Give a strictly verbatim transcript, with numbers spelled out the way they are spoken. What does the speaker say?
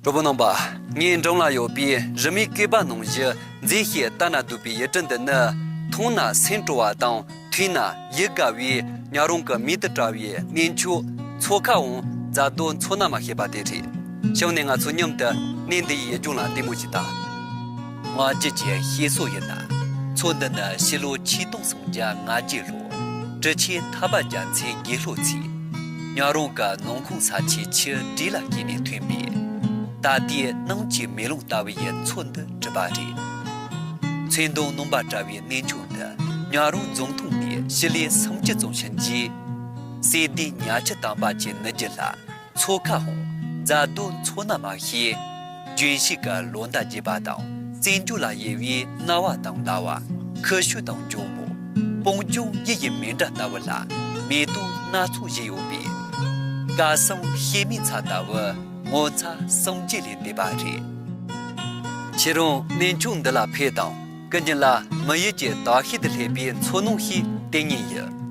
གྲོགས་པོ་རྣམ་པ། ངའི་འགྲམ་ལ་ཡོད་པའི་རི་མོའི་སྐེད་པ་ནང་བཞིན་མཛེས་ཤིང་ལྟ་ན་སྡུག་པའི་ཡུལ་གྲུ་འདི་ནི། མཐོང་ན་སེམས་སྤྲོ་བ་དང་ཐོས་ན་ཡིད་དགའ་བའི་ཉག་རོང་གི་མིག་ཏུ་བཀྲ་བའི་གནས་མཆོག་མཚོ་ཁ་འོང་རྫ་རྡོ་མཚོ་ན་མ་ཞེས་པ་དེ་རེད། གཤམ་ནས་ང་ཚོ་མཉམ་དུ་གནས་འདི་ཡི་ཡུལ་ལྗོངས་ལ་ལྟད་མོ་ཞིག་ལྟ། སྔ་རྗེས་ཀྱི་ཤེས་སོ་ཡིན་ན། མཚོ་འདི་ནི་ཕྱི་ལོ་ཆིག་སྟོང་སུམ་བརྒྱ་ལྔ་བརྒྱ་ལོ། ཀྲི་ཆེན་ཐར་པ་རྒྱལ་མཚན་དགེ་ལྷོ་ཚེ། ཉག་རོང་གི་ནང་ཁོངས་ས་ཆའི་ཆུ་བྲེ་ལ་སྐྱེས་ནས་ཐོན་པའི། ད་ལྟའི་གནམ་གྱི་མེ་ལོང་ལྟ་བུ་ཡི་མཚོ་འདི་གྲུབ་པ་རེད། མཚོན་དོང་སྣུམ་པ་བཀྲ་བའི་གནས་མཆོག་འདི་ཉག་རོང་རྫོང་ཐོག་ནས་ཕྱི་ལེ་སུམ་ཅུ་ཙམ་ཕྱིན་རྗེས། གསེར་ལྡན་ཉག་ཆུ་དམ་པ་ཆེ་ནུ་རྒྱུད་ལ། མཚོ་ཁ་འོང་རྫ་རྡོ་མཚོ་ན་མ་ཞེས། ལྗོན་ཤིང་གི་ལོ་ཟླ་རྒྱས་པ་དང་། བཙན་བྱོལ་ལ་ཡལ་བའི་གནའ་བ་དང་གླ་བ། ཁུ་བྱུག་དང་ལྗོན་མོ། སྤུངས་ལྗོངས་ཡུལ་ཡི་མེ་འདྲ་ལྟ་བུ་ལ། མེ་ཏོག་སྣ་ཚོགས་བཞད་ཡོད་པས། སྐལ་བཟང་ཤེལ་མའི་ཚལ་ལྟ་བུ་ངོ་མཚར་གསུམ་བརྒྱད་ལས་འདས་པ་རེད། ཁྱེད་རང་གནས་མཆོག་འདི་ལ་ཕེབས་དང་། སྐུ་མདུན་ལ་མི་ཡུལ་གྱི་དག་ཤེས་དུ་སླེབས་པའི་མཚོ་ནང་ཞིག་བལྟས་ཉེན་ཡོད།